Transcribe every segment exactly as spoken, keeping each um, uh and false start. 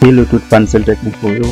Hello tout fan Celtec Info yo.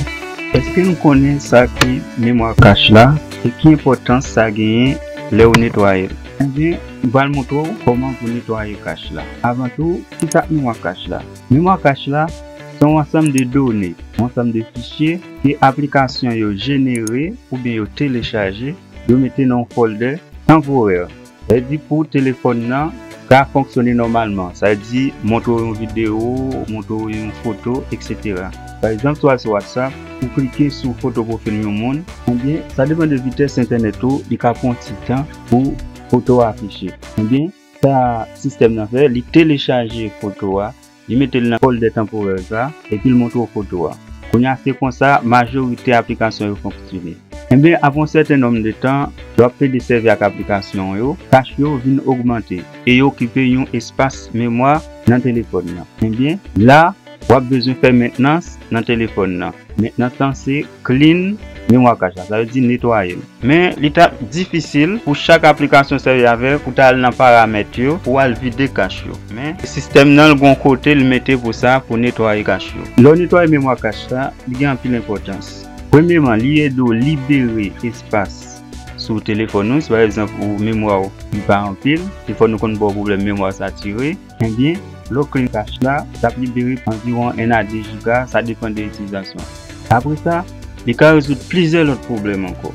Èske nou konnen sa ki memwa kach la e ki enpòtans sa genyen lè ou netwaye l? Ebyen, m pral montre w kòman pou netwaye kach la. Avan tou, ki sa k memwa kach la? Memwa kach la se yon ansanm de done, yon ansanm de fichye ke aplikasyon yo jenere oubyen yo telechaje, yo mete nan yon fòldè tanporè. Sa vle di pou telefòn nan ka fonksyone nòmalman. Sa vle di montre w yon videyo, montre w yon foto, etsetera. Pa egzanp, si w al sou WhatsApp, ou klike sou foto pwofil yon moun, ebyen, sa depann de vitès entènèt ou, li ka pran yon ti tan pou foto a afiche. Ebyen, sa sistèm nan fè, li telechaje foto a, li mete l nan fòldè tanporè sa, epi l montre w foto a. Kounye a, se konsa majorite aplikasyon yo fonksyone. Ebyen, apre yon sèten nonb de tan, lè w ap plede sèvi ak aplikasyon yo, kach yo vin ogmante e yo okipe yon espas memwa nan telefòn nan. Ebyen, la, w ap bezwen fè mentnans nan telefòn nan. Mentnans lan se clean memwa kach la, sa vle di netwaye l. Men, li t ap difisil pou chak aplikasyon w sèvi avè l pou w ta al nan paramèt yo, pou w al vide kach yo. Men, sistèm nan, l gen yon kote l mete pou sa, pou netwaye kach yo. Lè w netwaye memwa kach la, li gen anpil enpòtans. Premyeman, li ede w libere espas sou telefòn ou. Si pa egzanp, ou memwa w li pa anpil, telefòn ou konn ba w pwoblèm memwa satire, ebyen, lè w clean kach la, l ap libere anviwon en a de jiga, sa depann de itilizasyon. Apre sa, li ka rezoud plizyè lòt pwoblèm ankò.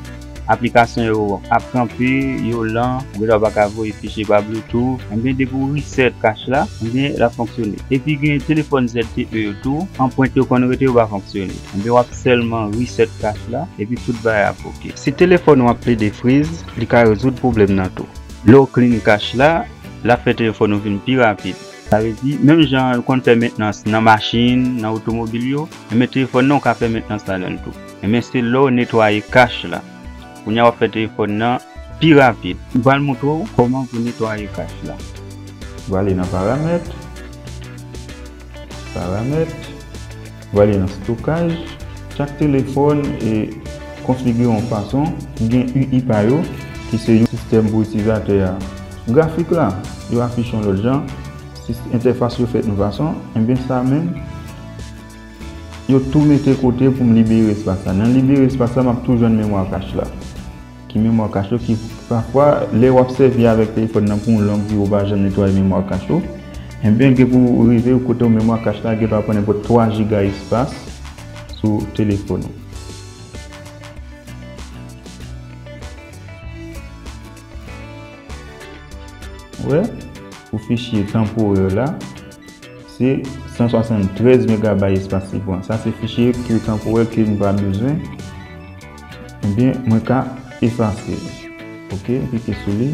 Aplikasyon yo ap kanpe, yo lan, ou genlè pa ka voye fichye pa Bluetooth. Ebyen, depi w reset kach la, ebyen, l ap fonksyone. Epi gen telefòn Z T E yo tou, anprent yo konn rete, yo pa fonksyone. Ebyen, w ap sèlman reset kach la, epi tout bagay ap oke. Si telefòn ou ap plede friz, li ka rezoud pwoblèm nan tou. Lè w clean kach la, l ap fè telefòn ou vin pi rapid. Sa vle di, menm jan yo konn fè mentnans nan machin, nan otomobil yo, ebyen telefòn nan ou ka fè mentnans ladan l tou. Ebyen se lè w netwaye kach la. Kounye a w ap fè telefòn nan pi rapid. M pral montre w kòman pou netwaye kach la. W ale nan paramèt. Paramèt. W ale nan stokaj. Chak telefòn e konfigire yon fason, ki gen U I pa yo, ki se yon sistèm pou itilizatè a. Grafik la, yo afiche yon lòt jan, si entèfas yo fèt yon fason, ebyen sa menm, yo tou mete kote pou m libere espas la. Nan libere espas la, m ap tou jwenn memwa kach la. Ki memwa kach yo ki pafwa, lè w ap sèvi avèk telefòn nan pou yon long di, ou pa janm netwaye memwa kach ou, ebyen gen pou rive kote w memwa kach la gen pa pran nenpòt twa jiga espas sou telefòn ou. Wè, pou fichye tanporè la, se san swasanntrèz megabay espas li pran. Sa se fichye ki tanporè ke m pa bezwen. Ebyen, mwen ka efase l. Oke, m klike sou li.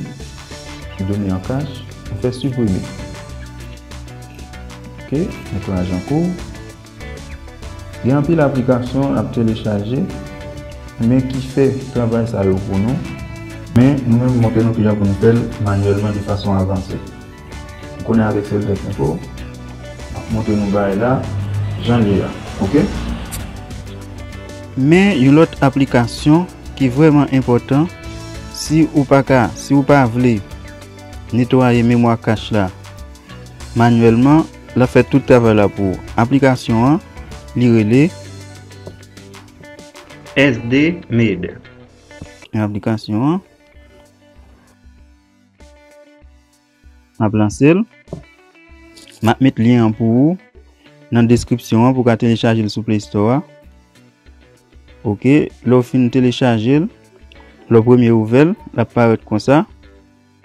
Done an kach. M fè siprime. Oke, netwayaj an kou. Gen anpil aplikasyon n ap telechaje, men ki fè travay sa yo pou nou. Men nou menm, m montre nou kijan pou nou fè l manyèlman de fason avanse. Ou konnen avèk Celtec Info, m ap montre nou bagay la, jan l ye a. Oke? Men yon lòt aplikasyon ki vrèman enpòtan, si ou pa ka, si ou pa vle netwaye memwa kach la manyèlman, l ap fè tout travay la pou ou. Aplikasyon an, li rele S D Med. Aplikasyon an, m ap lanse l. M ap met lyen an pou ou nan deskripsyon an pou w ka telechaje l sou Play Store a. Oke, lè w fin telechaje l, lè w premye ouvè l, l ap parèt konsa.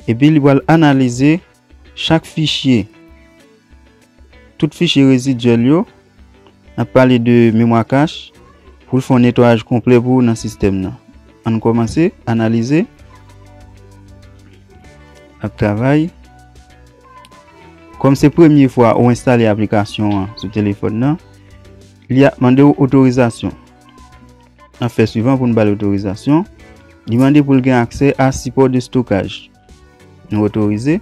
Epi li pral analize chak fichye, tout fichye rezidyèl yo. N ap pale de memwa kach pou l fè yon netwayaj konplè pou ou nan sistèm nan. Ann kòmanse analize. L ap travay. Kòm se premye fwa ou enstale aplikasyon an sou telefòn nan, li ap mande w otorizasyon. N ap fè swivan pou n ba l otorizasyon. Li mande pou l gen aksè a sipò de stokaj. Nou otorize.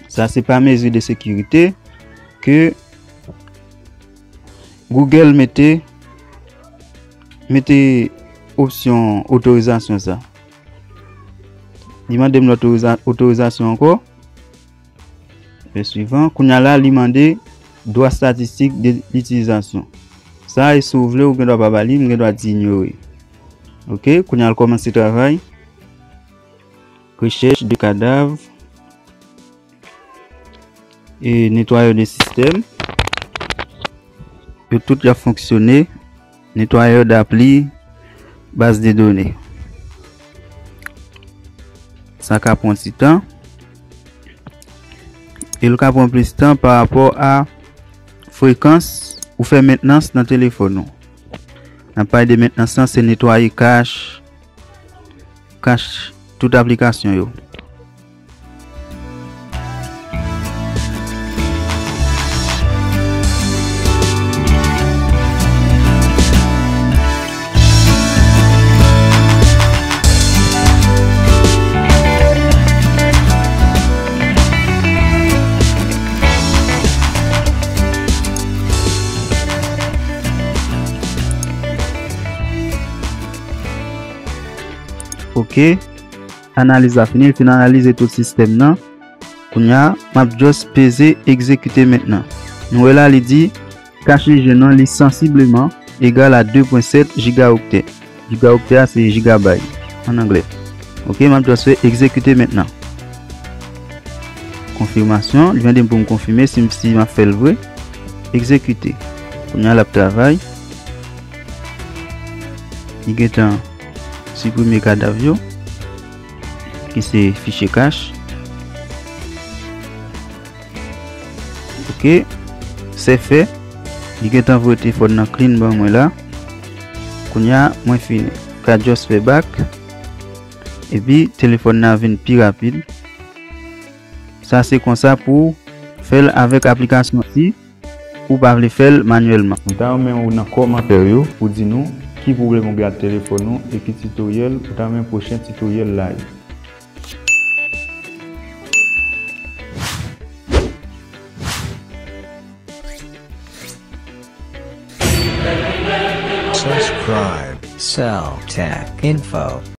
Sa se pa mezi de sekirite ke Google mete, mete opsyon otorizasyon sa. Li mande m otoriza-, otorizasyon ankò. Fè swivan. Kounye a la, li mande dwa statistik de litilizasyon. sa, e si w vle, ou gen dwa pa ba li, m gen dwa di inyore. Ok, kounye a l kòmanse travay. Rechèch de kadav e netwayè de sistèm. Yo tout y ap fonksyone. Netwayè dapli, baz de done. Sa ka pran ti tan. E l ka pran plis tan pa rapò a frekans ou fè mentnans nan telefòn ou. N ap pale de mentnans lan, se netwaye kach, kach tout aplikasyon yo. Ok. Analiz la fini, l fin analize tout sistèm nan. Kounye a, m ap just peze egzekite mentnan. Nou wè la, li di, kach ijyèn nan, li sansibleman egal a de pwen sèt jigaoktè. Jigaoktè a, se jigabay an anglè. Ok, m ap just fè egzekite mentnan. Konfimasyon, li mande m pou m konfime si, si m ap fè l vre. Egzekite. Kounye a, l ap travay. Li gentan siprime kadav yo, ki se fichye kach. Ok, se fè. Li gentan voye telefòn nan clean ban mwen la. Kounye a, mwen fini. Ka just fè back. Epi, telefòn nan vin pi rapid. Sa se konsa pou fè l avèk aplikasyon si ou pa vle fè l manyèlman. Mwen ta renmen ou nan kòmantè yo pou di nou ki pwoblèm ou gen ak telefòn ou e ki titoryèl ou ta renmen pwochen titoryèl la yo. Subscribe. Cell Tech Info.